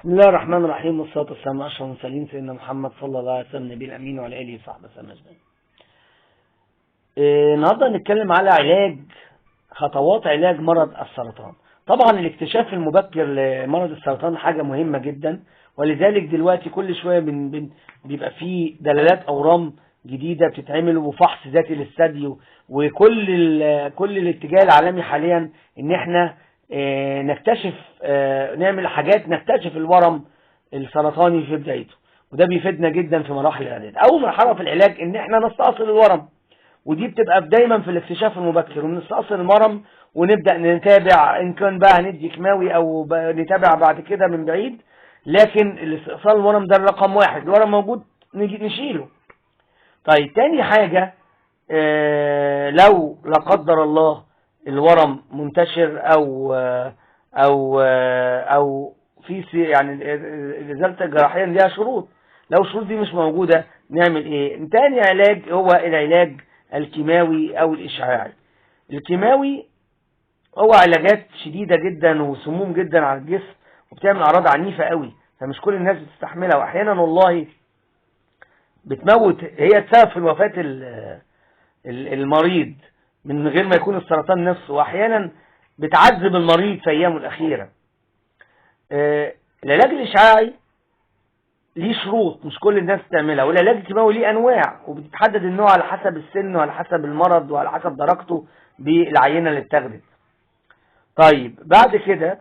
بسم الله الرحمن الرحيم، والصلاة والسلام على أشرف المرسلين سيدنا محمد صلى الله عليه وسلم النبي الأمين وعلى آله وصحبه وسلم أجمعين. النهارده هنتكلم على علاج، خطوات علاج مرض السرطان. طبعا الاكتشاف المبكر لمرض السرطان حاجة مهمة جدا، ولذلك دلوقتي كل شوية بيبقى فيه دلالات أورام جديدة بتتعمل وفحص ذاتي للثدي، وكل كل الاتجاه العالمي حاليا ان احنا نكتشف، نعمل حاجات نكتشف الورم السرطاني في بدايته، وده بيفيدنا جدا في مراحل العلاج. اول مرحلة في العلاج ان احنا نستأصل الورم، ودي بتبقى دايما في الاكتشاف المبكر، ونستأصل الورم ونبدأ نتابع ان كان بقى هندي كيماوي او نتابع بعد كده من بعيد، لكن الاستئصال الورم ده الرقم واحد. الورم موجود نيجي نشيله. طيب تاني حاجة، لو لا قدر الله الورم منتشر او في يعني الازالة الجراحية ليها شروط، لو الشروط دي مش موجودة نعمل ايه؟ تاني علاج هو العلاج الكيماوي او الاشعاعي. الكيماوي هو علاجات شديدة جدا وسموم جدا على الجسم، وبتعمل اعراض عنيفة قوي، فمش كل الناس بتستحملها، واحيانا والله بتموت، هي السبب في وفاة المريض من غير ما يكون السرطان نفسه، واحيانا بتعذب المريض في ايامه الاخيرة. العلاج الاشعاعي ليه شروط مش كل الناس تعملها، والعلاج الكيماوي ليه انواع، وبتتحدد النوع على حسب السن وعلى حسب المرض وعلى حسب درجته بالعينة اللي اتاخدت. طيب بعد كده،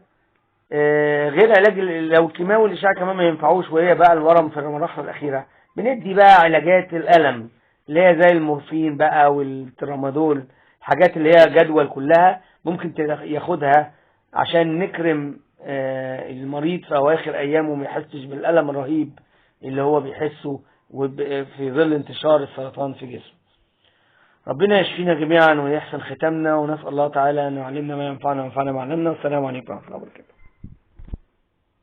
غير علاج لو الكيماوي والاشعاع كمان ما ينفعوش وهي بقى الورم في المراحل الاخيرة، بندي بقى علاجات الالم اللي هي زي المورفين بقى والترامادول، الحاجات اللي هي جدول كلها ممكن ياخدها عشان نكرم المريض في اواخر ايامه وما يحسش بالالم الرهيب اللي هو بيحسه في ظل انتشار السرطان في جسمه. ربنا يشفينا جميعا ويحسن ختامنا، ونسأل الله تعالى أن يعلمنا ما ينفعنا وينفعنا ما علمنا. والسلام عليكم ورحمة الله وبركاته.